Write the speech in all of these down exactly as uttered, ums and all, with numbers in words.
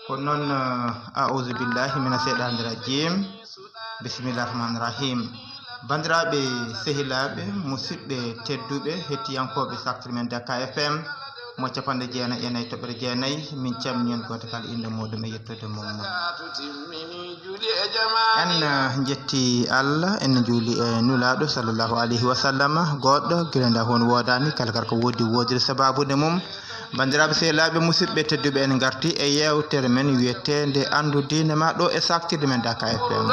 Ko noon, eh, a'uuzu billaahi mina seyɗaani rajiim. Bismillaahi rahmaani rahiim. Banndiraaɓe, sehilaaɓe, musidɓe tedduɓe, hettiyankooɓe Saktiri men Dakar F M, mo capanɗe jeenayi e nayi toɓɓere jeenayi, min calminii on gooto kala innde muuɗum e yettoode mum. En, eh, njetti Allah, en njuuli e Nulaaɗo sallallahu alayhi wa sallam, goɗɗo gila nda hon woodaani, kala kala ko woodi, woodiri sabaabude mum. Banndiraaɓe, sehilaaɓe, musidɓe tedduɓe, en ngarti e yeewtere men wiyeteende Anndu Diine Ma ɗo e Saktiri men Dakar F M.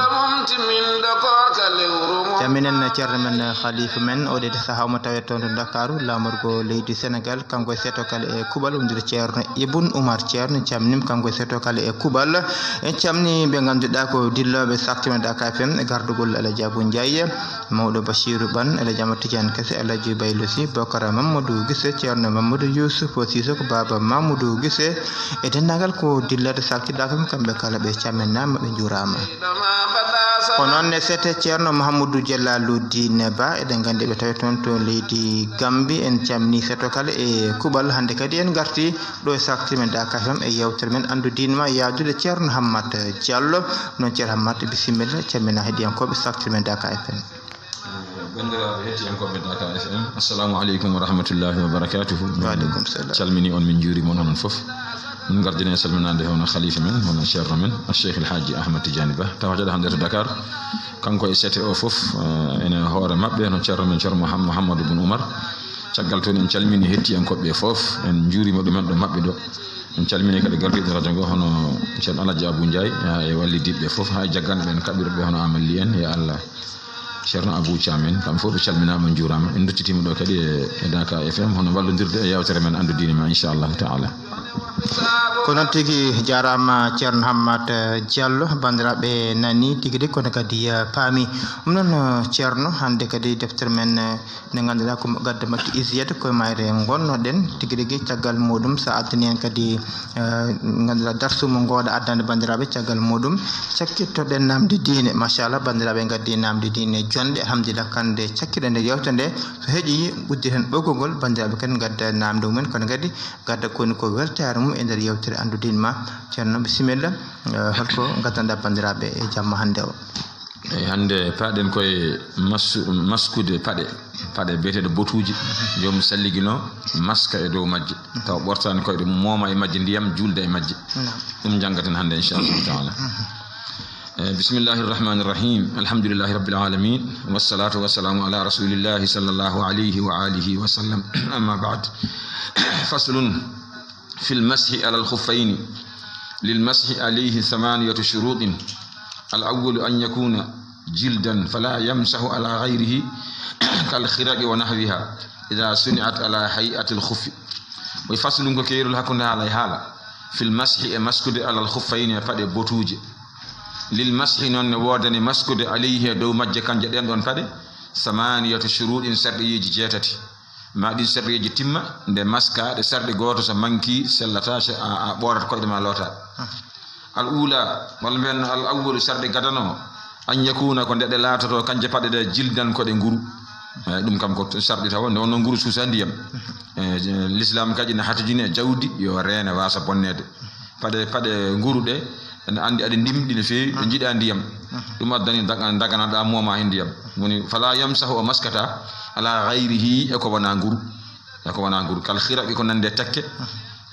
Calminen ceerno men, khalifa men, o ɗeɗe sahaa omo tawee toon to Ndakaaru, laamorgo leydi Senegal, kanko e seeto kala e kuuɓal, wondude ceerno Ibn Umar. Ceerno, en calminii mo, kanko e seeto kala e kuuɓal. En calminii ɓe ngannduɗaa ko dillooɓe Saktiri men Dakar F M e gardugol Alhaji Abou Ndiaye, mawɗo Bachirou Ban, Alhaji Amadou Tidiane Kassé, Alhaji Baylo Sy, Bokara Mamadou Guissé, ceerno Mamadou Youssouf Cissokho, baaba Mamadou Guissé, e denndaangal ko dillata Saktiri Dakar F M, kamɓe kala ɓe calminaama, ɓe njuuraama. Ko noon ne seete ceerno Mouhamadou Djalalouddine Ba, eɗen nganndi ɓe tawi toon to leydi Gambie. En calminii seeto kala e kuuɓal. Hannde kadi en ngarti ɗo e Saktiri men Dakar F M e yeewtere men Anndu Diine Ma, yaadude ceerno Hammat Diallo. Noon ceerno Hammat, bisimilla, calmina heɗiyankooɓe Saktiri men Dakar F M. Banndiraaɓe hettiyankooɓe Dakar F M, assalamu aleykum wa rahmatullahi wa barakatuhu. Wa aleykum salam. Calmini on, min njuurima on onon fof. Min ngardini e salminaade hono khalifa men, hono ceerno men, Cheikh El Hadji Ahmad Tidiane Ba, tawa jaɗa hannde to Dakar. Kanko e seete o fof, eh, ene hoore maɓɓe, hono ceerno men, ceerno Mouham-, Mouhamadou Boun Oumar. Caggal toon, en calmini hettiyankooɓe fof, en njuurima ɗumen ɗo maɓɓe ɗo. En calmini kadi gardiiɗo radio ngo, hono ceerno Alhaji Abou Ndiaye, haa e wallidiiɓe fof, haa e jagganɓe en, kaɓirɓe hono Amadou Ly en, ya Allah. Ceerno Abou Thiam en, kamɓe fof ɓe calminaama, njuuraama. En nduttitiima ɗo kadi e, e Dakar F M, hono wallondirde e yeewtere men Anndu Diine Ma, inchallahu taala. Ko noon tigi, jaaraama ceerno Hammat, eh, Diallo. Banndiraaɓe nani tigi de, kono kadi, eh, paami. Ɗum noon, eh, ceerno, hannde kadi deftere men, eh, nde ngannduɗaa ko mo gadda makki Iziyat, koye mayre ngonnoɗen tigi rigi. Caggal muɗum, so a addani en kadi, eh, ngannduɗaa darsu mo ngooɗa addande banndiraaɓe, caggal muɗum cakkittoɗen naamnde diine. Machallah, banndiraaɓe ngaddi naamnde diine jonɗe, alhamdulillah, kande cakkiɗen nde yewtere nde. So heƴi, uddiren ɓoggol ngol, banndiraaɓe kadi ngadda naamnde mumen, kono kadi ngadda koni ko weltaare mum e nder yewtere Anndu Diine Ma. Ceerno, bisimilla, eh, holko ngaddanɗaa banndiraaɓe e jamma hannde o? Eyi, hannde paɗen koye mas-, maskude paɗe, paɗe biyeteeɗe botuuje, joom salligino maska e dow majje, tawa ɓortaani koyɗe mum, mooma e majje ndiyam, juulda e majje. Naam. Ɗum njanngaten hannde, inchallahu taala. Mhm. Eh, bismillahi rahmani rahim. Alhamdulillahi rabbil alamin. Wassalatu wassalamu ala rasulillahi sallallahu alayhi wa alihi wa sallam. Amma ba'd. Faslun. في المسح على الخفين. للمسح عليه ثمانية شروط. الأول أن يكون جلدا فلا يمسح على غيره كالخرق ونحوها إذا صنعت على هيئة الخف. Wa faslun, ko keerol hakkunde haala e haala. في المسح, e maskude, على الخفين, e paɗe botuuje. للمسح, noon ne woodani maskude, عليه, e dow majje kanje ɗeen ɗoon paɗe, ثمانية شروط, sarɗiyeeji jeetati. Ma ɗin sarɗiyeeji timma, nde maska ɗe sarɗi gooto so manki, sellata, so a, a ɓoorat koyɗe ma, loota. Al ula, walla mbiyen al awwalu, sarɗi gadano, an yakuna, ko nde ɗe laatoto kanje paɗe ɗe, jildan, ko ɗe nguru. Eh, ɗum kam ko sarɗi tawa, nde wonno nguru suusa ndiyam. Eh, je-, l'islam kadi ne hatojini e jawdi yo reene wasa bonneede. Paɗe, paɗe nguru ɗe, ene anndi aɗe ndimɗi no feewi, ɗe njiɗa ndiyam. Ɗum addani daga-, daganaɗa mooma heen ndiyam. Woni, fala yamsahu, o maskata, ala ghayrihi, e ko wona nguru. E ko wona nguru. Kal khiraqi, ko nande e takke.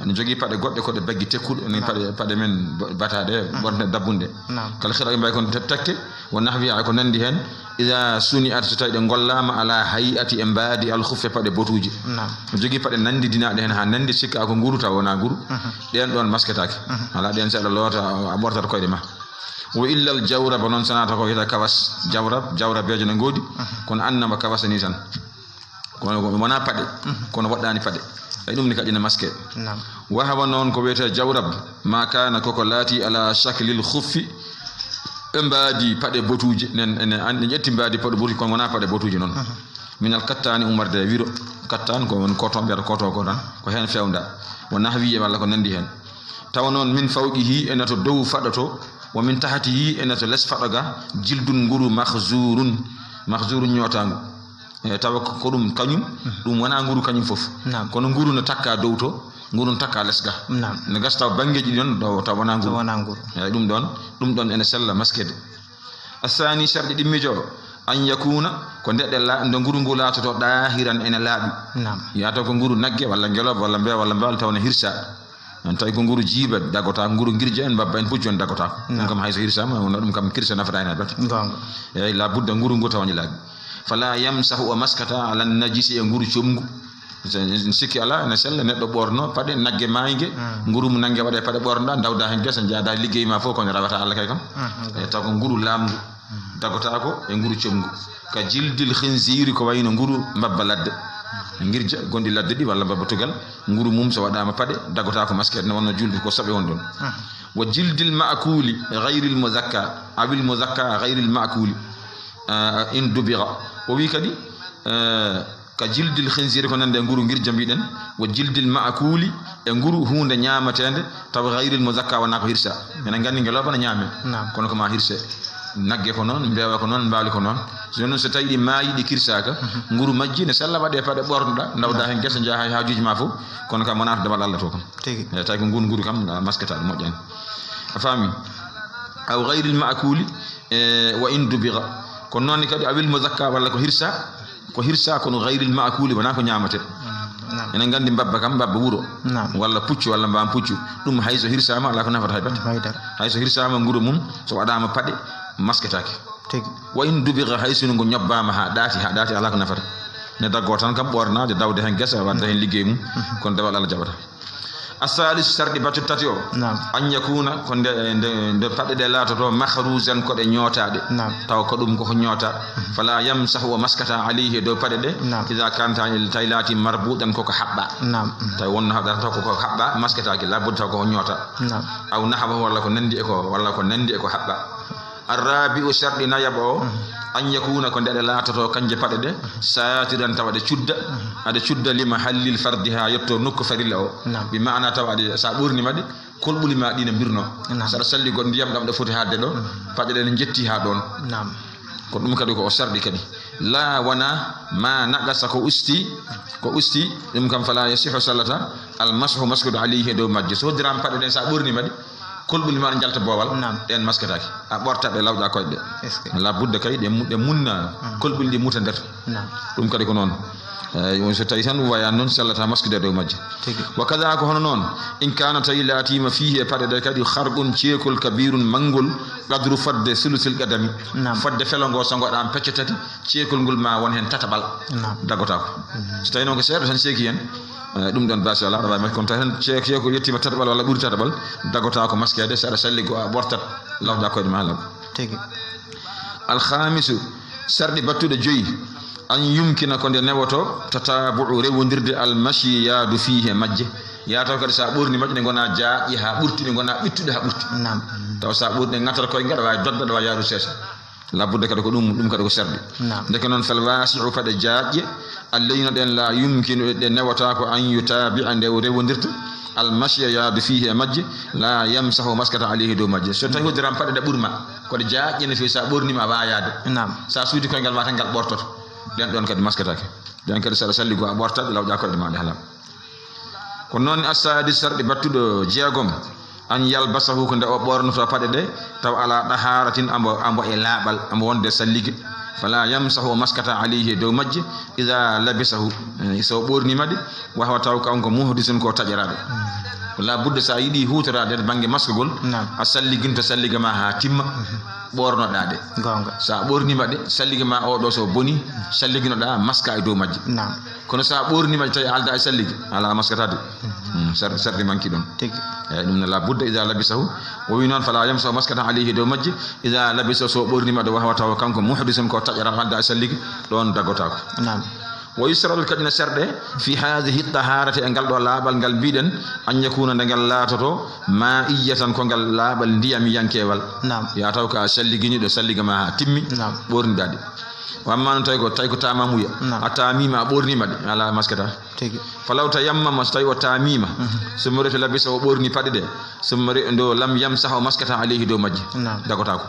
Ene jogii paɗe goɗɗe, ko ɗe baggi tekkuɗe, ni paɗe, paɗe men ba-, bataɗe, ɓorne dabbunde. Naam. Kal khiraqi, mbay kon te-, takke, wa nahwiha, e ko nandi heen. Ida suni'at, so tawi ɗe ngollaama, ala hay'ati, e mbaadi, al khuffi, paɗe botuuje. Naam. Jogii paɗe nanndidinaaɗe heen haa nanndi, sikka ko nguru, tawa wonaa nguru. Mhm. Ɗeen ɗoon masketaake. Mhm. Alaa ɗeen, so aɗa loota, a ɓortat koyɗe ma. Wa illal jawraba, noon so naata ko wiyata kawas. Jawrab, jawrabeejo ne ngoodi, mhm, kono annama kawasa ni tan. Kono wonaa paɗe, mhm, kono woɗɗaani paɗe. Ay, ɗum ni kadi ne maske. Naam. Wa hawa, noon ko wiyetee jawrab, ma kaana, koko laati, ala shaklil khuffi, e mbaadi paɗe botuuje. Nen, enen an-, en ƴetti mbaadi paɗe botuuje, kono wonaa paɗe botuuje noon. Mhm. Minal kattaani, ummorde e wiro. Kattaan ko woni koto, mbiyata koto ko tan, ko heen feewnda. Wa nahwi, e walla ko nanndi heen. Tawa noon, min fawqihi, ene to dow faɗoto, wa min tahtihi, ene to les faɗo ga, jildun, nguru, makhzurun, makhzurun, ñootaangu. E tawa ko, ko ɗum kañum, mhm, ɗum wonaa nguru kañum fof. Naam. Kono nguru no takka dow to, Nguru n takka les ga. Naam. Ne gasa taw banngeeji ɗi noon, ɗo taw wonaa nguru. Taw wonaa nguru. Eeyi, ɗum ɗoon, ɗum ɗoon ene sella maskede. Asaani, sarɗi ɗimmiijo o, an yakuna, ko nde ɗe la-, nde nguru ngu laatoto ɗaahiran ene laaɓi. Naam. Yaa taw ko nguru nagge walla ngelooba walla mbeewa walla mbaali taw ne hirsa. On tawi ko nguru jiiba dagota, nguru ngirja en mbabba en puccu en dagota. Ɗum Naam. Kam hay so hirsaama, wonno ɗum kam kirsa nafata heen hay bate. Goonga. Eeyi, la budda nguru ngu tawa ne laaɓi. Fala yamsahu o maskata ala najisi e nguru comngu. En sikki alaa, ene sella neɗɗo ɓoorno paɗe nagge maayge, Mm. nguru mu nannge waɗa e paɗe ɓoornoɗa, ndawda heen gesa, njaada liggey ma fof, kono rawata Allah kay kam. Mm, mm. E taw ko nguru laamngu, Mm. dagotaako e nguru comngu. Ka jildil khinziiri, ko wayno nguru mbabba ladde. Ngirja gonɗi ladde ɗi walla mbabba tugal, nguru mum so waɗaama paɗe, dagotaako maskede, ne wonno juldu ko soɓe won ɗon. Mm. Wa jildil maakuli gayril muzakka, awil muzakka gayril maakuli. Ah, in dubira. O wi kadi, eh, ka jildil khinziri, ko nande nguru ngirja mbiɗen, wa jildil maakuli, e nguru huunde ñaamatende, tawa gayril muzakka wonaa ko hirsa. Enen nganndi ngelooba ne ñaame. Naam. Kono ko ma hirse. Nagge ko noon, mbeewa ko noon, mbaali ko noon. So noon so tawi ɗi maayi, ɗi kirsaaka, Mhm. nguru majji ne sella waɗe paɗe ɓoornoɗa, ndawda Naam. heen gesa, njaha e haajuuji ma fof, kono kam wonaa to dewal Allah to kam. Tigi. E tawi ko ngun nguru kam, a maskata ɗum moƴƴani. A faami? Aw gayril maakuli, e, wa in dubira. Ko noon kadi awil muzakka walla ko hirsa, ko hirsa kono gayril maakuli wonaa ko ñaamate. Mm, naam. Enen nganndi mbabba kam, mbabba wuro. Naam. Walla puccu walla mbaam puccu. Ɗum hay so hirsaama alaa ko nafata hay bate. Hay dara. Hay so hirsaama nguru mum, so waɗaama paɗe, masketaake. Tigi. Wa in dubira, hay so ngo ñobbaama haa ɗaati, haa ɗaati alaa ko nafata. Ne daggoo tan kam ɓoornaade, dawde heen gesa, waɗde heen liggey mum. Mhm. Kono dewal Allah jaɓata. Asalis, sarɗi battuɗo tati o. Naam. An yakuna, ko nde, nde, nde paɗe ɗe laatoto makhrujan ko ɗe ñootaaɗe. Naam. Taw ko ɗum koko ñoota. Mhm. Fala yamsahu o maskata alayhi e dow paɗe ɗe. Naam. Ida kana tawi laati marbuɗan koko haɓɓa. Naam. Tawi wonno haɗata taw koko haɓɓa, masketaaki, labudda taw koko ñoota. Naam. Aw nahwahu walla ko nandi e ko, walla ko nandi e ko haɓɓa. Arrabi'u, sarɗi nayaɓo o, Mhm. an yakuna ko nde ɗe laatoto kanje paɗe ɗe, satiran tawa ɗe cudda, aɗa cudda lima hallil fardi haa yetto nokku farilla o. Naam. Bi maana tawa aɗa, sa ɓorni ma ɗi, kolɓuli ma ɗi ne mbirno. Naam. Saɗa salli goɗ ndiyam ɗam ɗo foti haadde ɗo, Mhm. paɗe ɗe ne njetti haa ɗoon. Naam. Ko ɗum kadi ko o sarɗi kadi. La wana ma naqasa ko usti, ko usti, ɗum kam fala yasihu sallata, al mashu maskude alayhi e dow majje. So hoddiram paɗe ɗen sa ɓorni ma ɗi, kolɓuli ma ɗo njalta boowal, Naam. ɗen masketaake. A ɓortat ɗe lawƴa koyɗe ɗe. Est-ce que? La budda kay ɗe mu-, ɗe munna, Mm. kolɓuli ɗi muta nder. Naam. Ɗum kadi ko noon. Eey, on so tawi tan waya noon sellata maskude e dow majje. Tigi. Wa kada ko hono noon, in kana tawi laatima fihi e paɗe ɗe kadi kharqun ceekol kabirun manngol qadru fadde sulusil qadami. Naam. Fadde felo ngo so ngoɗa pecce tati, ceekol ngol ma won heen tataɓal. Naam. Daggotaako. Mhm. So tawi noon ko seeɗa tan seeki heen, eh, ɗum ɗon basi alaa, aɗa waawi, kono tawi tan ce-, ceekol yettiima tataɓal walla ɓuri tataɓal, daggotaako maskeede, so aɗa salli go a ɓortat, lawƴa koyɗe ma law. Tigi. Alkhamisu, sarɗi battuɗo joyi, an yumkina ko nde newoto, tatabu'u rewondirde, almashi yaadu fihi e majje. Yaa taw kadi sa ɓorni majje ɗe ngona jaaƴe ha ɓurti, ɗe ngona ɓittuɗe ha ɓurti. Naam. Taw sa ɓorni ɗe ŋatat koye ngal, aɗa waawi dogde, aɗa waawi yaarude seesa. Labudde kadi ko ɗum, ɗum kadi ko sarɗi. Naam. Ndeke noon fal wasi'u paɗe jaaƴe, alleyno ɗen la yumkinu ɗe newata ko an yutabi'a nde o rewondirta, almashya yaadu fihi e majje, la yamsahu maskata alayhi dow majje. So tawi hoddiram paɗe ɗe ɓurma, ko ɗe jaaƴe no fewi sa ɓornima a waawi yaade. Naam. Sa suudi koye ngal ma tan ngal ɓortoto. Ɗen ɗon kadi masketake. Ɗen kadi saɗa salli go a ɓortat ɗe lawƴa koyɗe ma ɗe halal. Ko noon assaadi sarɗi battuɗo jeegom, an yalbasahu ko nde o ɓornoto paɗe ɗe, taw ala ɗaharatin ambo, ambo e laaɓal, ambo wonde sallige. Fala yamsahu o maskata alayhi e dow majje, ida labisahu, eh, so ɓornima ɗe, wahwa taw kanko muhdisun ko taƴaraɗo. Ko la budda sa yiɗi hutorade bangge maskugol, Naam. a salliginto sallige ma ha timma, ɓornoɗa ɗe. Goonga. Sa ɓornima ɗe, sallige ma o ɗo so boni, salliginoɗa maska e dow majje. Naam. Kono sa ɓornima ɗe tawi alda e sallige, ala maskata de. Mm, sar-, sarɗi manki ɗon. Tigi. Eyi, ɗum ne la budda ida labisahu. O wi noon fala yamsahu maskata alayhi dow majje, ida labisa so ɓornima ɗe wahwa taw kanko muhdisun ko taƴaram alda e sallige, ɗon daggotako. Naam. Wa yusratu kadi no sarɗe fi hadihi taharati e ngal ɗo laaɓal ngal mbiɗen, an yakuna nde ngal laatoto ma iyatan ko ngal laaɓal ndiyam yankewal. Naam. Ya taw ka salliginiɗo salliga ma ha timmi, Naam. ɓorniɗa ɗe. Wa amma noon tawi ko, tawi ko tamamuya. Naam. A tamima, a ɓornima ɗe, ala maskata. Tigi. Falaw tayammama, so tawi o tamima. Mhm. Summa reti labisa o ɓorni paɗe ɗe. Summa re-, ndo lam yamsah o maskata alayhi dow majje. Naam. Dagotako.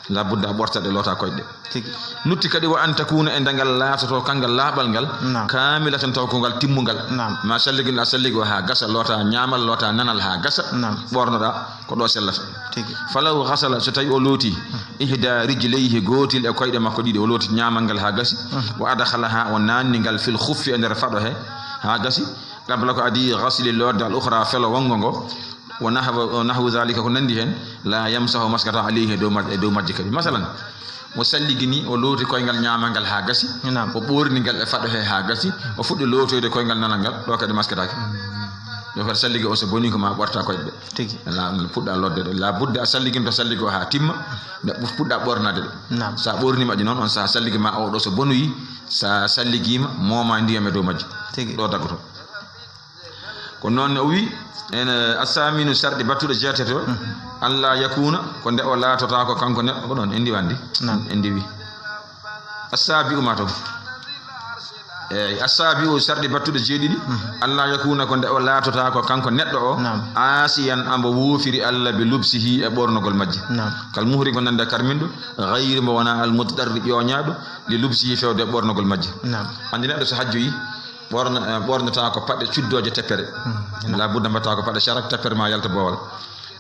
Labudda a ɓorta ɗe, loota koyɗe. Tigi. Lutti kadi, wa an takuna, e nde ngal laatoto, kanngal laaɓal ngal, naam, kaamilatan, taw ko ngal timmungal. Naam. Ma salligi a salligi o haa gasa, loota ñaamal, loota nanal haa gasa. Naam. Ɓornoɗa ko ɗo sellata. Tigi. Falaw gasala, so tawi o looti, ihda rijlayhi, gootil e koyɗe makko ɗiɗi, o looti ñaamal ngal haa gasi, mhm, wa adkhalaha, o naanni ngal fil khuffi, e nder faɗo he, haa gasi, qabla ko adi gasli, lootde al ukhra, felo wonngo ngo, wa nahwa, wa nahwu dhalika, ko nanndi heen, la yamsahu, maskata alayhi, e dow majje, e dow majje kadi. Masalan, o salligi ni, o looti koyngal ñaamal ngal haa gasi, naam, o ɓoorni ngal e faɗo he haa gasi, o fuɗɗi lootoyde koyngal nanal ngal, ɗo kadi maskataake. Ɗo kadi salligi o so boni ko ma ɓorta koyɗe ɗe. Tigi. La, puɗɗa lootde ɗe. Labudda a salliginto salligi o haa timma, nde puɗɗa ɓornade ɗe. Naam. Sa ɓoornima ɗi noon, on saha salligi ma o ɗo so bonoyi, sa salligima, mooma ndiyam e dow majje. Tigi. Ɗo daggoto. Ko noon o wi, en, eh, assaminu, sarɗi battuɗo jeetati o, mhm, alla yakuna, ko nde o laatotako kanko neɗɗo, ko ɗon en ndiwandi. Naam. En ndiwi. Assabi'u ma to. Eyi, assabi'u, sarɗi battuɗo jeeɗiɗi, mhm, alla yakuna, ko nde o laatotako kanko neɗɗo o, naam, asiyan, ambo woofiri Allah bi lubsihi, e ɓornogol majje. Naam. Kal muhrim, ko nande karminɗo, gayri, mbo wona al mutdarri, ƴooñaaɗo, li lubsihi, fewde e ɓornogol majje. Naam. Anndi neɗɗo so hajjoyi, ɓorna, eh, ɓornata ko paɗe cuddooje teppere. Hmm, naam. Labudda mbaɗata ko paɗe carak, teppere ma yalta boowal.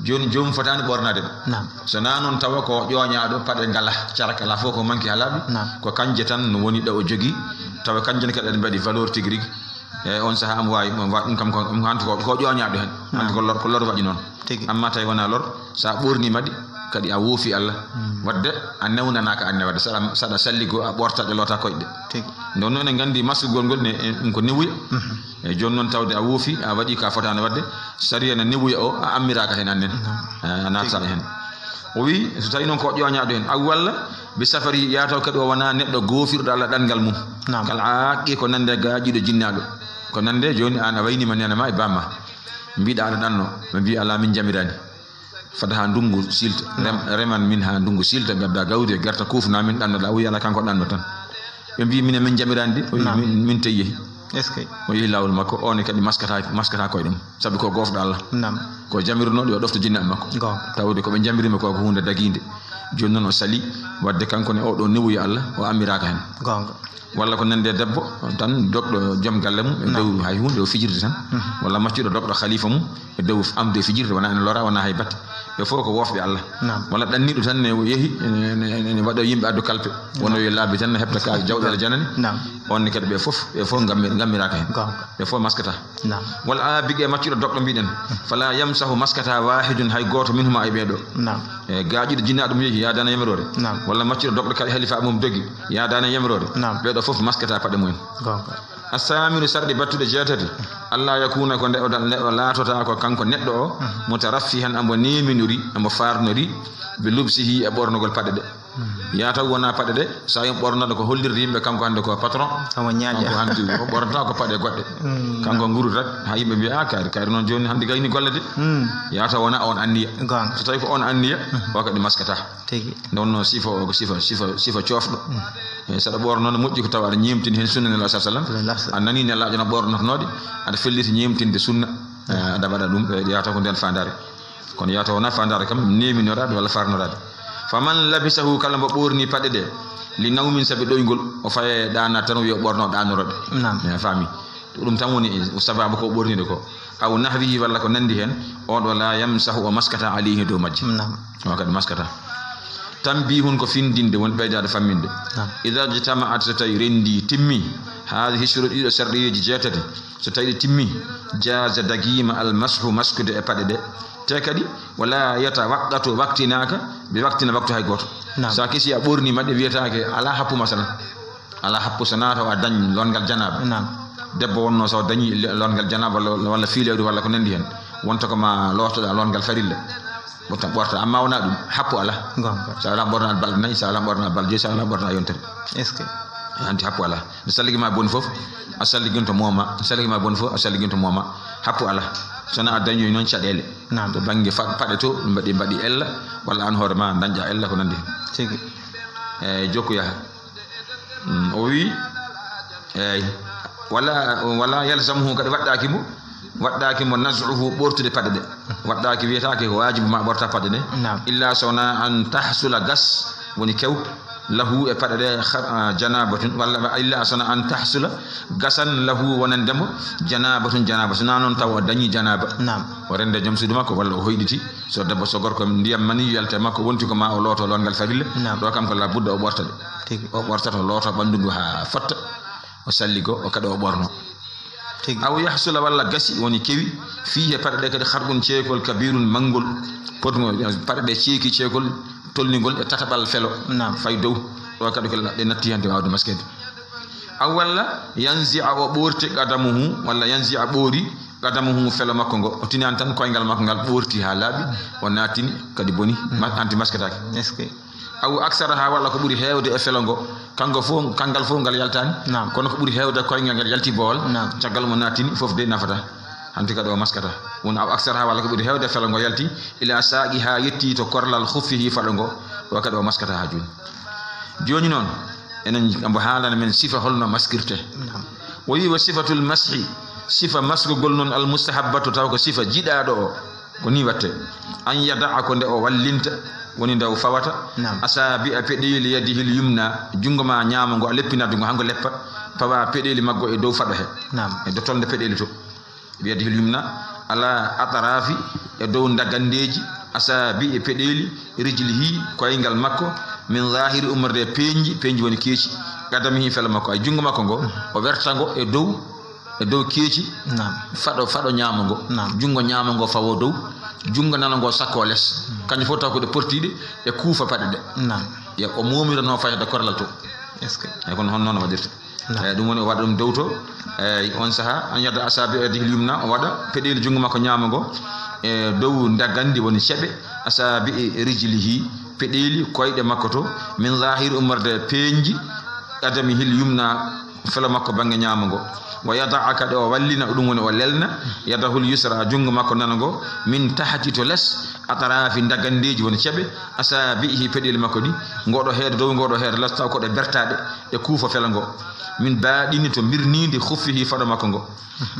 Jooni joomum fotaani ɓornaade ɗe. Naam. So naa noon tawa ko ƴooñaaɗo paɗe ngala, carak alaa fof ko manki haa laaɓi. Naam. Ko kanje tan no woni ɗo o jogii, tawa kanje ne kadi aɗa mbaɗi valeur tigi rigi. E on sahaa omo waawi, omo waawi ɗum kam ko, omo hannti ko, ko ƴooñaaɗo heen. Naam. Hannti ko lor, ko lor waɗi noon. Tigi. Amma tawi wonaa lor, so a ɓoorniima ɗi, kadi a woofi Allah. Hmm. Wadde a newnanaaka anne wadde. Saɗa, saɗa salligo, a ɓorta ɗe, loota koyɗe. Tigi. Nde wonno eɗen nganndi masugol ngol ne, e, ɗum ko newuya. Mhm. E jooni noon tawde a woofi, a waɗi ka fotaano wadde, sariya ne newuya o, a ammiraaka heen annen. Mhm. A, a naata heen. O wi, so tawi noon ko ƴooñaaɗo heen, aw walla bi safari, yaa taw kadi o wonaa neɗɗo goofirɗo Allah ɗanngal mum. Naam. Kal aaqqi, ko nande gaaƴiiɗo jinnaaɗo. Ko nande jooni aan a waynima neene ma e bamma. Mbiɗa aɗa ɗanno, ɓe mbi alaa min njamiraani. Fada haa ndunngu silta. Rem-, reman min haa ndunngu silta, ngadda gawri e gerte, kuufna min, ɗannoɗa. O wi alaa, kanko ɗanno tan. Ɓe mbi minen min njamiraani de. O wi min, min tey yehi. Est-ce que? O yehi laawol makko, on kadi maskata, maskata koye ɗum. Sabi ko goofɗo Allah. Naam. Ko jamirunooɗo yo ɗofto jinnaɓe makko. Goonga. Tawde ko ɓe jamirima ko, ko huunde dagiinde. Jooni noon o sali, wadde kanko ne oɗo newuya Allah, o ammiraaka heen. Goonga. Walla ko nande debbo tan dogɗo joom galle mum e dow hay huunde o fijirde tan. Mhm. Walla maccuɗo dogɗo khalifa mum e dow amde e fijirde, wona ene lora, wona hay batte. Ɓe fof ko wofɓe Allah. Naam. Walla ɗanniɗo tan ne yehi, ne, ne, ne, ne waɗo yimɓe addu kalpe. Naam. Wono yo laabi tan ne heɓta ka jawɗeele janani. Naam. On ne kadi ɓe fof, ɓe fof ngammi-, ngammiraka heen. Goonga. Ɓe fof maskata. Naam. Walla a bigi e maccuɗo dogɗo mbiɗen. Fala yamsahu maskata wahidun hay gooto minhuma e ɓeeɗo. Naam. E gaaƴiɗo jinnaɗo ɗum yehi yaadana yamiroore. Naam. Walla maccuɗo dogɗo kadi halifa mum dogi yaadana yamiroore. Naam. Ɓeeɗo fof maskata paɗe mumen. Goonga. Assaminu sarɗi battuɗe jeetati. Allah yakuna ko nde o da-, nde o laatota ko kanko neɗɗo o, mhm, mutaraffihan, ambo neminori, ambo farnori, bi lubsihi e ɓornogol paɗe ɗe. Mhm. Yaa taw wona paɗe ɗe, so a ɓornoɗo ko hollirde yimɓe kanko hannde ko patron, omo ñaaƴa. Kanko hannde o ɓornata ko paɗe goɗɗe. Mm. Kanko nguru rek, ha yimɓe mbiya, "Ah, kaari, kaari noon jooni hannde gayni golle de." Mm. Yaa taw wona on anniya. Goonga. So tawi ko on anniya, mhm, o kadi maskata. Tigi. Nde wonno sifa o ko sifa, sifa, sifa coofɗo. Mm. E saɗa ɓorno no moƴƴi ko tawa aɗa ñeemtini heen sunna Nelaaɗo sallallahu alaihi wasallam. Sallallahu alaihi wasallam. A nani Nelaaɗo no ɓornotonooɗo, aɗa felliti ñeemtinde sunna. Eh, aɗa waɗa ɗum, eh, yahata ko nden faandaare. Kono yahata wona faandaare kam, neeminoraade walla farnoraade. Faman labisahu, kala mbo ɓorni paɗe ɗe, li nawmin, sabi ɗoyngol, o faye ɗaana tan, o wiya o ɓorno ɗaanoro ɗe. Naam. Eh, faami. Ko ɗum tan woni sababu ko ɓorniɗo ko. Aw nahwihi, walla ko nandi heen, on ɗo la yamsahu, o maskata alayhi, dow majji. Naam. O kadi maskata. Tanbihun, ko findinde, woni ɓeydaade famminde. Naam. Idha ijtama'at, so tawi rendi, timmi, hadhihi shurut, ɗiɗo sarɗiyeeji jeetati, so tawi ɗi timmi, jaza, dagiima, al mashu, maskude e paɗe ɗe. Te kadi, wala yatawaqqatu, waktinaaka, bi waktina waktu hay gooto. Naam. Sa kisi a ɓorni maɗɗe, wiyetaake alaa happu, masalan. Alaa happu so naata, o a dañ longal janaaba. Naam. Debbo wonno so dañi le-, longal janaaba walla, walla fiilewri walla ko nandi heen, wonta ko ma lootoɗa longal farilla. Ɓorta, ɓorta, amma wona ɗum, happu alaa. Goonga. So alaa ɓorna balɗe nayi, so alaa ɓorna balɗe joyi, so alaa ɓorna yontere. Est-ce que? Hanti happu alaa. Nde salligi ma boni fof, a salliginto mooma. Nde salligi ma boni fof, a salliginto mooma. Happu alaa. So wona a dañoyi noon caɗeele. Naam. To bannge fa-, paɗe to, mbaɗi, mbaɗi ella, walla aan hoore ma dañƴa ella ko nandi heen. Tigi. Eeyi, jokku yaha. Mm, o wi, eeyi, wala, wala yalzamuhu, kadi waɗɗaaki mo, Waɗɗaaki mo naz'uhu, ɓortude paɗe ɗe. Waɗɗaaki, wiyetaake ko waajibu ma ɓorta paɗe ɗe. Naam. Illa so wonaa an tahsula, gas, woni kew, lahu, e paɗe ɗe, kha-, ah, janabatun, walla illa so wonaa an tahsula, gasan, lahu, wonande mo, janabatun, janaba. So wonaa noon taw o dañii janaba. Naam. O rende joom suudu makko, walla o hoyɗiti. So debbo, so gorko, ndiyam mani yalte makko, wonti ko ma o looto lootngal farilla. Naam. Ɗo kam ko la budda o ɓorta ɗe. Tigi. O ɓortata, o looto ɓanndu ndu haa fotta. O salligo, o kadi o ɓorno. Tigi. Aw yahsula, walla gasi, woni kewi, fiihi, paɗe ɗe kadi, kharqun, ceekol, kabirun, manngol, potngol, paɗe ɗe ceeki ceekol, tolningol e tataɓal felo, naam, fay dow. Ɗo kadi ko ɗe natti hannde waawde maskede. Aw walla, yanzi'a, o ɓoorti, qadamuhu, walla yanzi'a, ɓoori, qadamuhu, felo makko ngo. O tinani tan koyngal makko ngal ɓoorti haa laaɓi, o naatini kadi boni, ma-, anti masketaake. Est-ce que Aw aksaraha, walla ko ɓuri heewde e felo ngo, kanko fof, kanngal fof ngal yaltaani. Naam. Kono ko ɓuri heewde koyngal ngal yalti boowal. Naam. Caggal mo naatini fof de nafata. Hanti kadi o maskata. Won aw aksaraha, walla ko ɓuri heewde e felo ngo yalti, ila saaqihi, haa yetti to korlal khuffihi, faɗo ngo, ɗo kadi o maskata haa jooni. Jooni noon, enen mbo haalana men sifa holno maskirte. Naam. O wi wa sifatul mashi, sifa maskugol noon, al mustahabbatu, taw ko sifa jiɗaaɗo o. Ko ni watte. An yada'a, ko nde o wallinta, woni nde o fawata. Naam. Asabi'a, peɗeeli, yadihil yumna, junngo ma ñaamo ngo, a leppinat ngo, haa ngo leppa. Pawa peɗeeli maggo e dow faɗo he. Naam. E dow tolnde peɗeeli to. Yadihil yumna, ala atrafi, e dow ndagandeeji, asabi'i, peɗeeli, rijlihi, koyngal makko, min zahiri, ummorde e peeñji, peeñji woni keeci, qadamihi, felo makko, ay junngo makko ngo, o werta ngo e dow e dow keeci, naam, faɗo, faɗo ñaamo ngo. Naam. Junngo ñaamo ngo fawo dow, junngo nano ngo sakko les. Mm. Kanƴe fof taw ko ɗe portiiɗe e kuufa paɗe ɗe. Naam. Yo o moomirano fayde korlal to. Est-ce que? Eyi, kono hono noon o waɗirta. Naam. Eyi, ɗum woni o waɗa ɗum dow to. Eyi, on saha, an yada asabi yadihil yumna, o waɗa peɗeeli junngo makko ñaamo ngo e dow ndagandi woni ceɓe, asabi rijlihi, peɗeeli koyɗe makko to, min zahiri ummorde peeñji, qadamihil yumna, felo makko bannge ñaamo ngo. Wa yada'a, kadi o wallina, ɗum woni o lelna, yadahul yusra, junngo makko nano ngo, min tahti, to les, atrafi, ndagandeeji woni ceɓe, asabi'ihi, peɗeeli makko ɗi, ngoɗo heedo dow, ngoɗo heedo les, taw ko ɗe bertaaɗe, ɗe kuufa felo ngo. Min baɗini, to birniindi, khuffihi, faɗo makko ngo.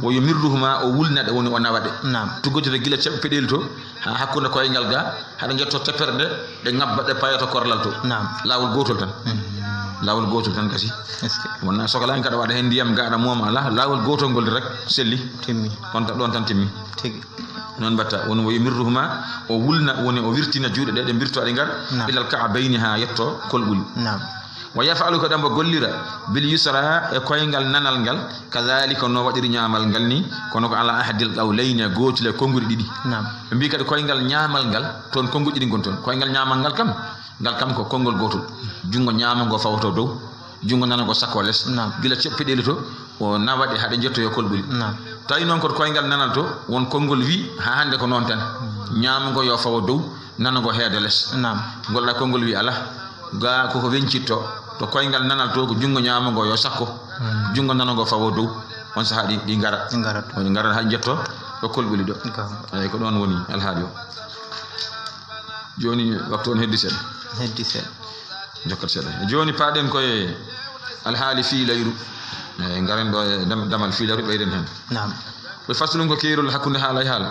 Wa yumirruhuma, o wulna ɗe, woni o nawa ɗe. Naam. Tuggotoɗe gila ceɓ peɗeeli to, haa hakkunde koyngal ga, haɗa njetto teppere nde, ɗe ngabba, ɗe payoto korlal to. Naam. Laawol gootol tan. Mm. Laawol gootol tan gasi. Est-ce que? Wonna sokalaani kaɗa waɗa heen ndiyam, gaɗa mooma alaa, laawol gootol ngol rek selli. Timmi. On ta-, ɗon tan timmi. Tigi. Noon mbatta, woni wa yumirruhuma, o wulna, woni o wirtina juuɗe ɗe, ɗe mbirto ɗe ngar, naam, ilal ka'bayni, haa yetto kolɓuli. Naam. Wa yaf'alu, ko ɗembo gollira, bil yusra, e koyngal nanal ngal, kadhalika, no waɗiri ñaamal ngal ni, kono ko ala ahadil qawlayni, e gootel e konnguɗi ɗiɗi. Naam. Ɓe mbii kadi koyngal ñaamal ngal, toon konnguɗi ɗiɗi ngoni toon. Koyngal ñaamal ngal kam, ngal kam ko konngol gootol. Junngo ñaamo ngo fawoto dow, junngo nano ngo sakko les. Naam. Gila ceɓ peɗeeli to, o nawa ɗe haa ɗe njettoyo kolɓuli. Naam. Tawi noon ko koyngal nanal to, won konngol wi, haa hannde ko noon tan. Mm. Ñaamo ngo yo fawo dow, nano ngo heede les. Naam. Ngol ɗa konngol wi alaa. Ga koko wencitto, to koyngal nanal to, ko junngo ñaamo ngo yo sakko, hmm, junngo nano ngo fawo dow. On sahaa ɗi, ɗi ngara. Ɗi ngara to. Ɗi ngara haa njetto ɗo kolɓuli ɗo. Ga. Eyi, ko ɗoon woni alhaali o. Jooni waktu on heddi seeɗa. Heddi seeɗa. Jokkat seeɗa. Jooni paaɗen koye alhaali fiilayru. Eyi, ngaren ɗo e dam-, damal fiilayru, ɓeyden heen. Naam. Ɓe faslun, ko keerol hakkunde haala e haala.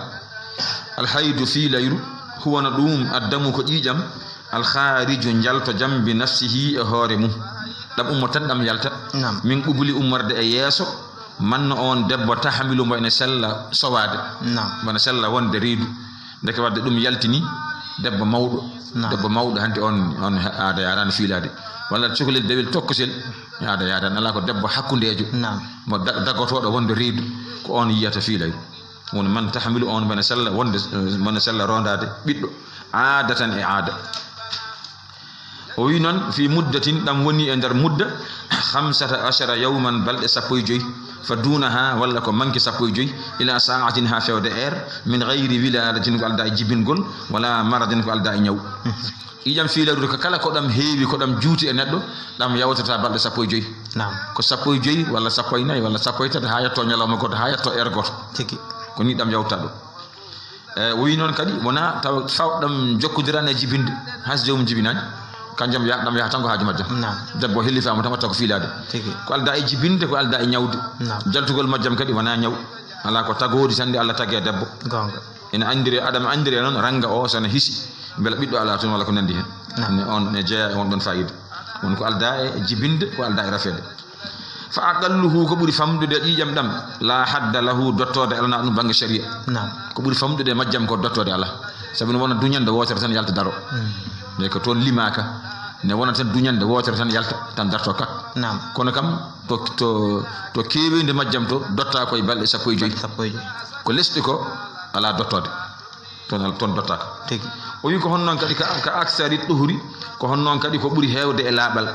Alhaydu, fiilayru, huwa, no ɗum, addamu, ko ƴiiƴam, alkhaariju, njaltojam, bi nafsihi, e hoore mum. Ɗam ummo tan, ɗam yalta. Naam. Min qubuli, ummorde e yeeso, man no on debbo, tahmilu, mbo ene sella sowaade. Naam. Mbo ene sella wonde reedu. Ndeke wadde ɗum yaltini debbo mawɗo. Naam. Debbo mawɗo hannde on, on aada yaadaani fiilaade. Walla cukalel dewel tokkosel, aada yaadaani. Alaa ko debbo hakkundeejo. Naam. Mo da-, dagotooɗo wonde reedu, ko on yiyata fiilayru. Woni man tahmilu, on mbo ene sella wonde, mbo ene sella rondaade ɓiɗɗo, aadatan, e aada. O wi noon, fi muddatin, ɗam woni e nder mudda, khamsata ashara yawman, balɗe sappo e joy, fa duunaha, walla ko manki sappo e joy, ila sa'atin, haa feewde heure, min ghayri wiladatin, ko aldaa e jibingol, wala maradin, ko aldaa e ñaw. Ƴiiƴam fiilayru ko kala ko ɗam heewi, ko ɗam juuti e neɗɗo, ɗam yawtata balɗe sappo e joy. Naam. Ko sappo e joy walla sappo e nayi walla sappo e tati haa yetto ñalawma gooto, haa yetto heure gooto. Tigi. Ko ni ɗam yawta ɗo. E, o wi noon kadi, wona taw faw ɗam jokkondiraani e jibinde, hay so joomum jibinaani. Kanjam ya-, ɗam yaha tan ko haaju majjam. Naam. Debbo hellifaama tan watta ko fiilaade. Tigi. Ko aldaa e jibinde, ko aldaa e ñawde. Naam. Jaltugol majjam kadi wonaa ñaw. Alaa ko tagoodi tan nde Allah tagi e debbo. Goonga. Ene anndiri, aɗa anndiri noon rannga o so ne hisi. Mbela ɓiɗɗo alaa toon walla ko nanndi heen. Naam. Ne on ne jeyaa e on ɗon faayiida. Won ko aldaa e jibinde, ko aldaa e rafeede. Fa aqalluhu, ko ɓuri famɗude ƴiiƴam ɗam, la hadda lahu, dottoode alana ɗum bannge sharia. Naam. Ko ɓuri famɗude e majjam ko dottoode alaa. Sabu no wona duñande wootere tan yalta daro. Mm. Mais ko toon limaaka, ne wona tan duñande wootere tan yalta, tan darto kak. Naam. Kono kam, to, to, to keeweendi majjam to, dotta koye balɗe sappo e joy. Balɗe sappo e joy. Ko lesɗi ko, alaa dottoode. Toon al-, toon dottaaka. Tigi. O wi ko honnoon kadi ka, ka aksari ɗuhri, ko honnoon kadi ko ɓuri heewde e laaɓal.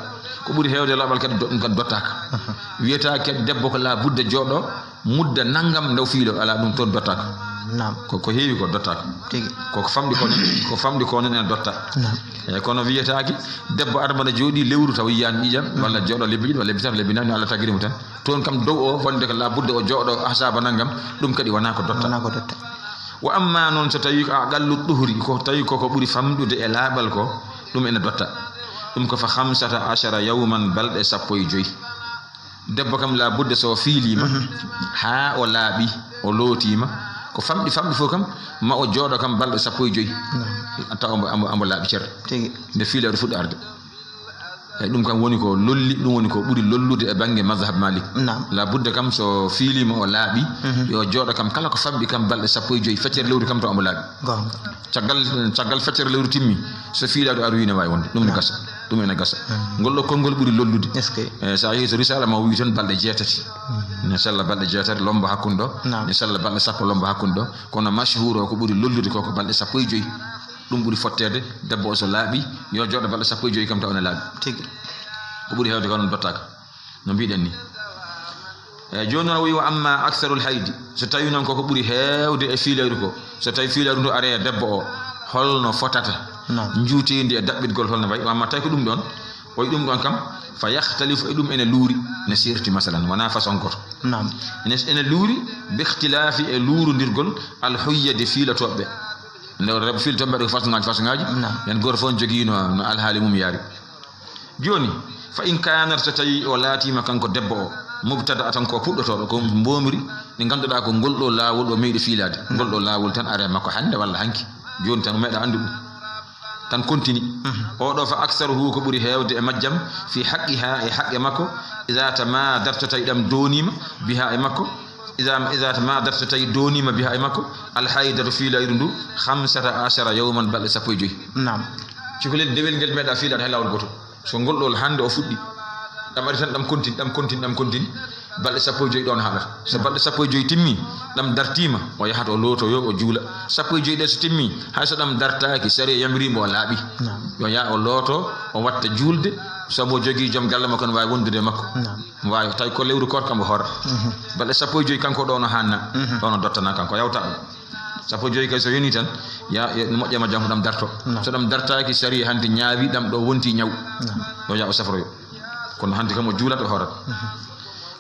Ko ɓuri heewde e laaɓal kadi do-, ɗum kadi dottaaka. Aha. Wiyetaake kadi debbo ko la budda jooɗo, mudda nanngam nde o fiilo, alaa ɗum toon dottaaka. Naam. Ko, ko heewi ko dottaaka. Tigi. Ko, ko famɗi ko noon, ko famɗi ko noon ene dotta. Naam. Eeyi, kono wiyetaake debbo armana jooɗi lewru taw yiyaani ƴiiƴam, mm, walla jooɗo lebbi ɗiɗi, walla lebbi tati, lebbi nayi, no Allah tagiri mo tan. Toon kam dow o, wonde ko la budda o jooɗo ahsaba nanngam, ɗum kadi wonaa ko dotta. Wonaa ko dotta. Wa amma noon so tawi ko aqallu ɗuhri, ko tawi ko, ko ɓuri famɗude e laaɓal ko, ɗum ene dotta. Ɗum ko fa khamsata ashara yawman, balɗe sappo e joy. Debbo kam la budda so fiiliima, mhm, haa o laaɓi, o lootiima, ko famɗi, famɗi fof kam, ma o jooɗo kam balɗe sappo e joy. Naam. Tawa omo, omo, omo laaɓi cer. Tigi. Nde fiilaade fuɗɗa arde. Eyi, ɗum kam woni ko lolli, ɗum woni ko ɓuri lollude e bannge mazhab Malik. Naam. La budda kam so fiiliima o laaɓi, mhm, yo jooɗo kam kala ko famɗi kam balɗe sappo e joy, feccere lewru kam taw omo laaɓi. Goonga. Caggal, caggal feccere lewru timmi, so fiilaade o aroyi ne waawi wonde. Ɗum ne, naam, gasa. Ɗum ene gasa. Mhm. Ngol ɗo konngol ɓuri lollude. Est-ce que? Eyi, so a yehi to risala ma o wi tan balɗe jeetati. Mhm. Ne sella balɗe jeetati lomba hakkunde ɗo. Naam. Ne sella balɗe sappo lomba hakkunde ɗo. Kono mashhur o ko ɓuri lollude ko, ko balɗe sappo e joy. Ɗum ɓuri fotteede, debbo o so laaɓi, yo jooɗo balɗe sappo e joy kam taw ene laaɓi. Tigi. Ko ɓuri heewde ko noon dottaaka, no mbiɗen ni. Eyi, jooni noon o wi, wa amma aksarul haydi, so tawi noon koko ɓuri heewde e fiilayru ko, so tawi fiilayru ndu are e debbo o, holno fotata? Naam. Njuuteendi e daɓɓitgol holno wayi? Wa amma tawi ko ɗum ɗoon, o wi ɗum ɗoon kam, fa yakhtalifu, e ɗum ene luuri, ne serti masalan, wonaa façon goto. Naam. Ene, ene luuri, bi ikhtilaafi, e luurondirgol, al huyyadi, fiilotooɓe. Nde rewɓe fiilotooɓe mbaɗi ko façon ngaaji, façon ngaaji. Naam. Nden gooto fof ne jogii no, no alhaali mum yaari. Jooni, fa in kaanat, so tawi o laatiima kanko debbo o, mubtada'atan, ko puɗɗotooɗo, ko mboomri, ndi ngannduɗaa ko ngol ɗo laawol o meeɗi fiilaade. Ngol ɗo laawol tan are makko hannde walla hanki. Jooni tan o meeɗa anndu ɗum. Tan kontini. Mhm. Oɗo fa aksaruhu, ko ɓuri heewde e majjam, fi haqqiha, e haqqe makko, iza tamadat, so tawi ɗam dooniima, biha, e makko, iza, iza tamadat, so tawi dooniima, biha, e makko, al haydatu, fiilayru ndu, khamsata ashara yawman, balɗe sappo e joy. Naam. Cukalel dewel ngel meeɗa fiilaade hay laawol gooto. So ngol ɗo hannde o fuɗɗi, ɗam ari tan, ɗam kontini, ɗam kontini, ɗam kontini, balɗe sappo e joy ɗoon haaɗata. So balɗe sappo e joy timmi, ɗam dartiima, o yahata o lootoyo, o juula. Sappo e joy ɗe so timmi, hay so ɗam dartaaki, sariya yamiriima o laaɓi. Naam. Yo yaa o looto, o watta juulde, sabu o jogii joom galle makko ne waawi wondude e makko. Naam. Waawi tawi ko lewru koorka mbo hoora. Mhm. Balɗe sappo e joy kanko ɗo no haanna, mhm, ɗo no dottana kanko, yawta ɗum. Sappo e joy kay so yoni tan, ya, ya, moƴƴa majjam ko ɗam darto. Naam. So ɗam dartaaki, sariya hannde ñaawi ɗam ɗo wonti ñaw. Naam. Yo yaa o safroyo. Kono hannde kam o juulat, o hoorat. Mhm.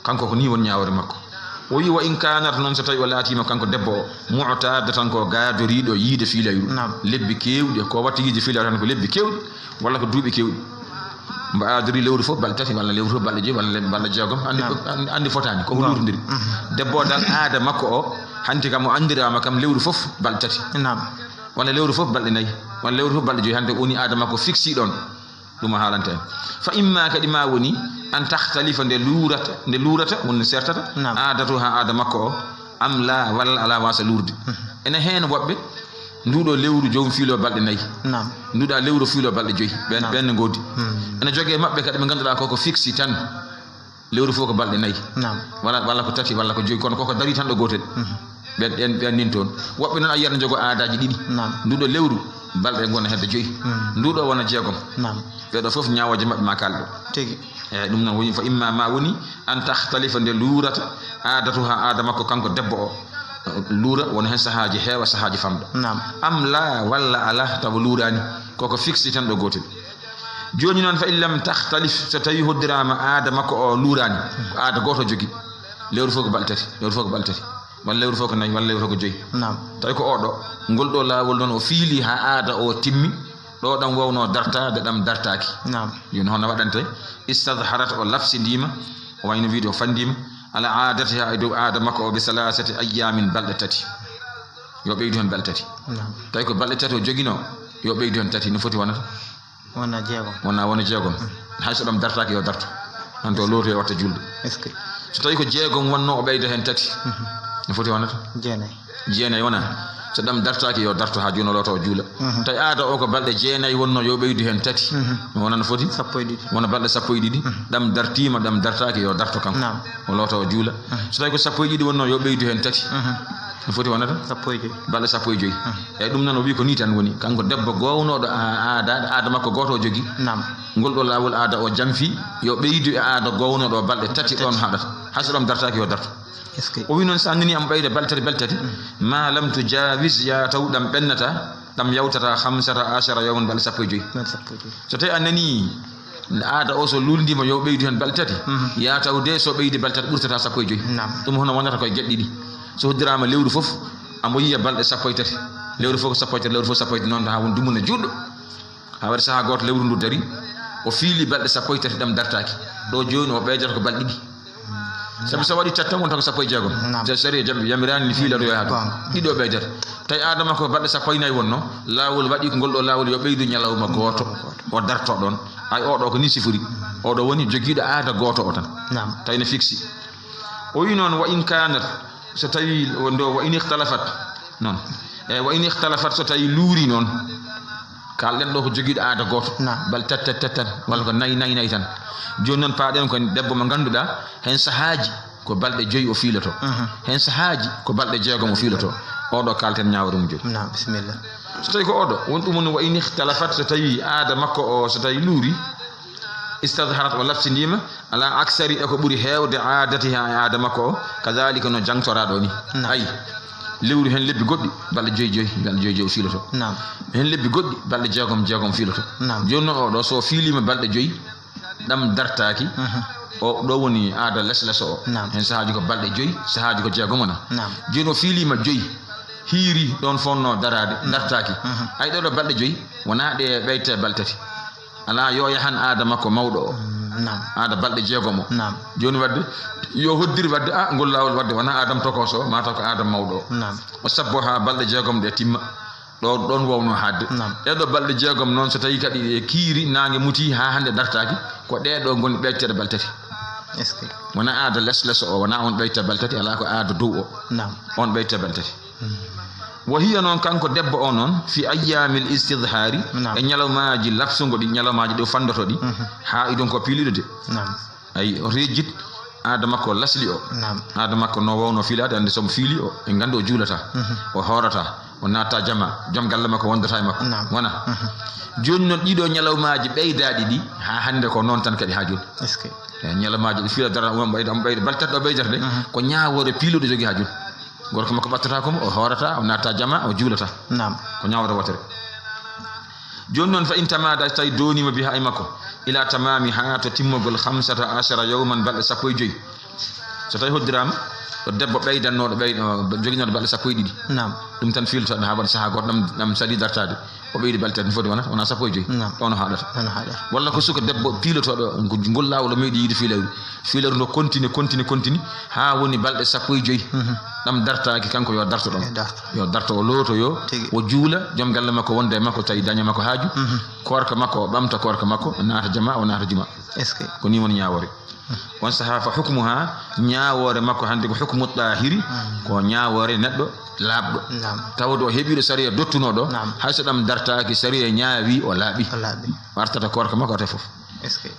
Kanko ko ni won ñaawore makko. O wi, wa in kaanat, noon so tawi o laatiima kanko debbo o, mu'tadatan, ko gaadoriiɗo yiide fiilayru. Naam. Lebbi keewɗi, ko watta yiide fiilayru tan ko lebbi keewɗi, walla ko duuɓi keewɗi. Mbo aadori lewru fof balɗe tati, walla lewru fof balɗe joy, walla le-, balɗe jeegom. Anndi, naam, anndi, anndi fotaani, ko, naam, luurndiri. Mhm. Debbo o dal aada makko o, hanti kam o anndiraama kam lewru fof balɗe tati. Naam. Walla lewru fof balɗe nayi, walla lewru fof balɗe joy, hannde woni aada makko fixi ɗoon. Ɗum o haalanta en. Fa imma kadi ma woni an takhtalifa, nde luurata, nde luurata, woni nde sertata, naam, aadatu ha aada makko o, am la, walla alaa waasa luurde. Mhm. Ene heen woɓɓe, nduɗo lewru joom fiilo balɗe nayi. Naam. Nduɗa lewru fiilo balɗe joyi. Ɓen, naam, ɓen ne ngoodi. Hmm. Ene jogee maɓɓe kadi ɓe ngannduɗaa ko, ko fixi tan. Lewru fof ko balɗe nayi. Naam. Walla, walla ko tati, walla ko joyi, kono koko darii tan ɗo gootel. Mhm. Ɓen, ɓen, ɓen nin toon. Woɓɓe noon a yiyat ne njogoo aadaaji ɗiɗi. Naam. Nduɗo lewru, balɗe ngona hedde joyi. Hmm. Nduɗo wona jeegom. Naam. Ɓeeɗo fof ñaawooje maɓɓe ma kaalɗo. Tigi. Eyi, ɗum noon woni, fa imma ma woni an takhtalifa, nde luurata, aadatu ha aada makko kanko debbo o. Luura wona heen sahaaji heewa, sahaaji famɗa. Naam. Am la, walla alaa, tawa luuraani. Koko fixi tan ɗo gootel. Jooni noon, fa in lam takhtalif, so tawi hoddiraama aada makko o luuraani, ko aada gooto jogi. Lewru fof ko balɗe tati, lewru fof ko balɗe tati. Walla lewru fof ko nayi, walla lewru fof ko joyi. Naam. Tawi ko oɗo, ngol ɗo laawol noon o fiili ha aada o timmi, ɗo ɗam wawno dartaade, ɗam dartaaki. Naam. Jooni hono waɗante? Istadharat, o lafsindiima, o wayno wiide o fanndiima, ala aadatiha, e dow aada makko o, bi salasati ayyamin, balɗe tati. Yo ɓeydu heen balɗe tati. Naam. Tawi ko balɗe tati o joginoo, yo ɓeydu heen tati, no foti wonata? Wona jeegom. Wona, wona jeegom. Hay so ɗam dartaaki, yo darto. Hanto o lootoyo, o watta julde. Est-ce que? So tawi ko jeegom wonno, o ɓeyda heen tati. Mhm. No foti wonata? Jeenayi. Jeenayi wona. So ɗam dartaaki, yo darto haa jooni o loota, o juula. Mhm. Tawi aada o ko balɗe jeenayi wonno, yo ɓeydu heen tati. Mhm. Wona no foti? Sappo e ɗiɗi. Wona balɗe sappo e ɗiɗi. Mhm. Ɗam dartiima, ɗam dartaaki, yo darto kanko. Naam. O loota, o juula. Mhm. So tawi ko sappo e ɗiɗi wonno, yo ɓeydu heen tati. Mhm. No foti wonata? Sappo e joy. Balɗe sappo e joy. Mhm. Eyi, ɗum noon o wi ko nii tan woni. Kanko debbo gownooɗo a-, aada, aada makko gooto o jogi. Naam. Ngol ɗo laawol aada o jamfi, yo ɓeydu e aada gownooɗo balɗe tati, ɗoon haɗata. Hay so ɗam dartaaki, yo darto. Est-ce que? O wi noon, so a nani am ɓeyda balɗe tati, balɗe tati, ma lam tujawis, yaa taw ɗam ɓennata, ɗam yawtata khamsata ashara yawman, balɗe sappo e joy. Balɗe sappo e joy. So tawi a nani aada o, so luulndiima yo ɓeydu heen balɗe tati, mhm, yaa taw de so ɓeydi balɗe tati ɓurtata sappo e joy. Naam. Ɗum hono wonata koye geɗe ɗiɗi. So hoddiraama lewru fof, amo yiya balɗe sappo e tati. Lewru fof ko sappo e tati, lewru fof sappo e tati, noon haa woni dumunna juutɗo. Haa waɗi sahaa gooto lewru ndu dari, o fiili balɗe sappo e tati ɗam dartaaki. Ɗo jooni o ɓeydata ko balɗe ɗiɗi. Sabi so waɗi tati tan wonta ko sappo e jeegom. Naam. Te sariya jam-, yamiraani ni fiilata yo haa ɗum. Goonga. Ɗiɗo ɓeydata. Tawi aada makko ko balɗe sappo e nayi wonno, laawol waɗi ko ngol ɗo laawol yo ɓeydu ñalawma gooto, o darto ɗoon. Ay, oɗo ko ni sifori. Oɗo woni jogiiɗo aada gooto o tan. Naam. Tawi no fiksi. O wi noon, wa in kaanat, so tawi o ndo, wa in ikhtalafat noon. E wa in ikhtalafat, so tawi luuri noon. Kaalɗen ɗo ko jogiiɗo aada gooto. Naam. Bal tat, tat, tat, tan, walla ko nay, nay, nay tan. Jooni noon paaɗen ko debbo mo ngannduɗaa, heen sahaaji ko balɗe joyi o fiiloto. Mhm. Heen sahaaji ko balɗe jeegom o fiiloto. Oɗo kaalten ñaawre mum jooni. Naam, bisimilla. So tawi ko oɗo, won ɗum woni wa in ikhtalafat, so tawi aada makko o, so tawi luuri, istadharat, o lafsindiima, ala aksari, e ko ɓuri heewde aadatiha, e aada makko o, kadhalika, no jangtoraɗo ni. Naam. Ayi, lewru heen lebbi goɗɗi, balɗe joyi joyi, balɗe joyi joyi o fiiloto. Naam. Heen lebbi goɗɗi, balɗe jeegom jeegom fiiloto. Naam. Jooni noon oɗo, so fiiliima balɗe joyi, ɗam dartaaki, mhm, o ɗo woni aada les les o. Naam. Heen sahaaji ko balɗe joyi, sahaaji ko jeegom wona. Naam. Jooni o fiiliima joyi, hiiri ɗoon fonno daraade, mhm, dartaaki. Mhm. Ay, ɗo ɗo balɗe joyi, wonaa ɗe ɓeyte balɗe tati. Alaa, yo yahan aada makko mawɗo o. Mm, naam. Aada balɗe jeegom o. Naam. Jooni waɗde, yo hoddir waɗde, a, ngol laawol waɗde, wonaa aadam tokooso o, mataw ko aadam mawɗo o. Naam. O sabbo haa balɗe jeegom ɗe timma. Ɗo, ɗoon wawno haɗde. Naam. Ɗee ɗo balɗe jeegom noon, so tawi kadi ɗe kiiri, naange muti haa hannde dartaaki, ko ɗee ɗo ngoni ɓeyteteeɗe balɗe tati. Est-ce que? Wonaa aada les les o, wonaa oon ɓeyte balɗe tati, alaa, ko aada dow o. Naam. Oon ɓeyte balɗe tati. Hmm. Wa hiya noon, kanko debbo o noon, fi ayyaamil istidhaari, naam, e ñalawmaaji lafsungo ɗi, ñalawmaaji ɗo fanndoto ɗi, mhm, haa idon ko piiliɗo de. Naam. Ayi, o rejjit aada makko lasli o. Naam. Aada makko no wawno fiilaade, annde so mo fiili o, en nganndi o juulata, mhm, o hoorata, o naata jama, joom galle makko wondata e makko. Naam. Wona. Mhm. Jooni noon, ɗiɗo ñalawmaaji ɓeydaaɗi ɗi, haa hannde ko noon tan kadi haa jooni. Est-ce que? E ñalawmaaji ɗi fiila dara, omo ɓeyda, omo ɓeyda, balɗe tati ɗo ɓeydata de, mhm, ko ñaawoore piiluɗo jogii haa jooni. Gorko makko ɓattata ko mo, o hoorata, o naata jama, o juulata. Naam. Ko ñaawoore wootere. Jooni noon, fa in tamaada, so tawi dooniima biha e makko, ila tamaami, haa to timmogol khamsata ashara yawman, balɗe sappo e joyi. So tawi hoddiraama, ɗo debbo ɓeydannooɗo, ɓey-, joginooɗo balɗe sappo e ɗiɗi. Naam. Ɗum tan fiiltoɗo haa waɗi sahaa gooto ɗam, ɗam sali dartaade. O ɓeydi balɗe tati, no foti wonata? Wona sappo e joyi. Naam. Ɗoon o haɗata. Ɗoon o haɗata. Walla ko suka debbo piilotooɗo, ko ngol laawol o meeɗi yiide fiilawru. Fiilawru ndo continue, continue, continue, haa woni balɗe sappo e joyi. Mhm. Ɗam dartaaki, kanko yo darto ɗoon. Yo darto. Yo darto, o lootoyo, tigi, o juula, joom galle makko wonda e makko, tawi daña makko haaju. Mhm. Koorka makko, o ɓamta koorka makko, o naata jama, o naata juma. Est-ce que? Ko nii woni ñaawoore. Mhm. On sahaa fa hukmuha, ñaawoore makko hannde ko hukmu ɗaahiri, mhm, ko ñaawoore neɗɗo laaɓɗo. Naam. Tawde o heɓiiɗo sariya dottunooɗo, naam, hay so ɗam dartaaki, sariya ñaawi, o laaɓi. O laaɓi. O artata koorka makko, arta fof. Est-ce que?